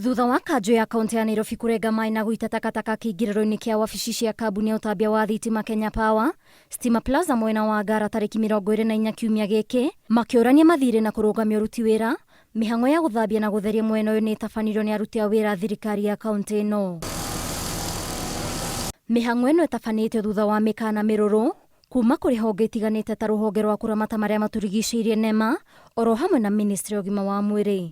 Thutha wa kanjũ ya kaunti ya Nairobi kũrenga maĩ na gũita takataka kĩingĩrĩro-inĩ kĩa wabici cia kambuni ya ũtambia wa thitima Kenya Power, Stima Plaza mwena wa Ngara tarĩki 24 kiumia gĩkĩ, makĩũrania mathirĩ na kũrũgamia ũruti wĩra, mĩhang'o ya gũthambia na gũtheria mwena ũyũ nĩ ĩtabanirio nĩ aruti a wĩra a thirikari ya kaunti ĩno. Mĩhang'o ĩno ĩtabanĩtio thutha wa mĩkana mĩrũrũ kuma kũrĩ honge itiganĩte ta rũhonge rwa kũramata marĩa matũrigicĩirie NEMA oro hamwe na ministry ya ũgima wa mwĩrĩ.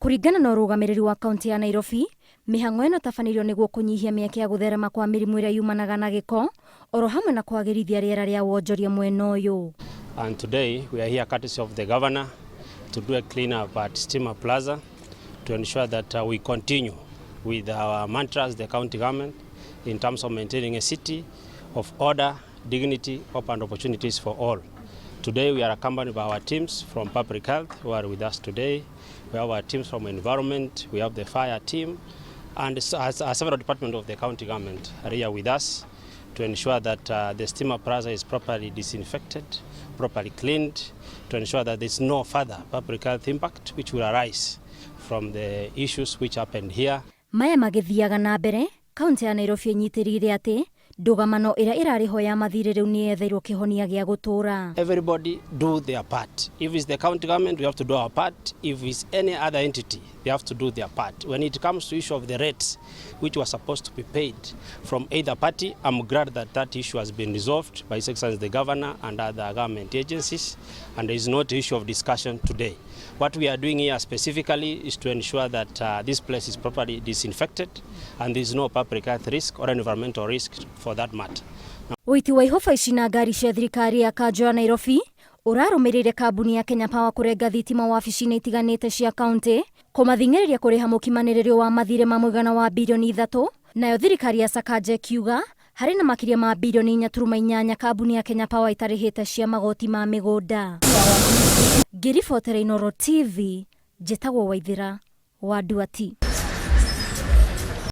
Kũringana na ũrũgamĩrĩri wa kaunti ya Nairobi, mĩhang'o ĩno ĩtabanĩrio nĩguo kũnyihia mĩeke ya gũtherema kwa mĩrimũ ĩrĩa yumanaga na gĩko oro hamwe na kwagĩrithia rĩera rĩa wonjoria mwena ũyũ. And today we are here courtesy of the governor to do a cleanup at Stima Plaza to ensure that we continue with our mantras, the county government, in terms of maintaining a city of order, dignity, hope and opportunities for all. Today we are accompanied by our teams from public health who are with us today. We have our teams from environment, we have the fire team, and as several departments of the county government are here with us to ensure that the Stima Plaza is properly disinfected, properly cleaned, to ensure that there's no further public health impact which will arise from the issues which happened here. Maya magĩthiaga na mbere, kaunti ya Nairobi ĩnyitĩrĩire atĩ ndũgamano ĩrĩa ĩrarĩ ho ya mathirĩ rĩu nĩ yetheirwo kĩhonia gĩa gũtũũra. Everybody do their part. If it's the county government, we have to do our part. If it's any other entity, they have to do their part. When it comes to issue of the rates, which were supposed to be paid from either party, I'm glad that that issue has been resolved by His Excellency the Governor and other government agencies, and there is not issue of discussion today. What we are doing here specifically is to ensure that this place is properly disinfected and there is no public health risk or environmental risk for that matter. Ũiti wa ihoba ici na ngari cia thirikari ya kanjũ ya Nairobi ũrarũmĩrĩire kambuni ya Kenya Power kũrenga thitima wabici-inĩ itiganĩte cia kaunti kũmathing'ĩrĩria kũrĩha mũkimanĩrĩrio wa mathirĩ ma mũigana wa birioni 3, nayo thirikari ya Sakaja ĩkiuga harĩ na makĩria ma birioni 4.8 kambuni ya Kenya Power ĩtarĩhĩte cia magoti ma mĩgũnda. Ngĩribotera Inooro TV, njĩtagwo Waithĩra wa Nduati.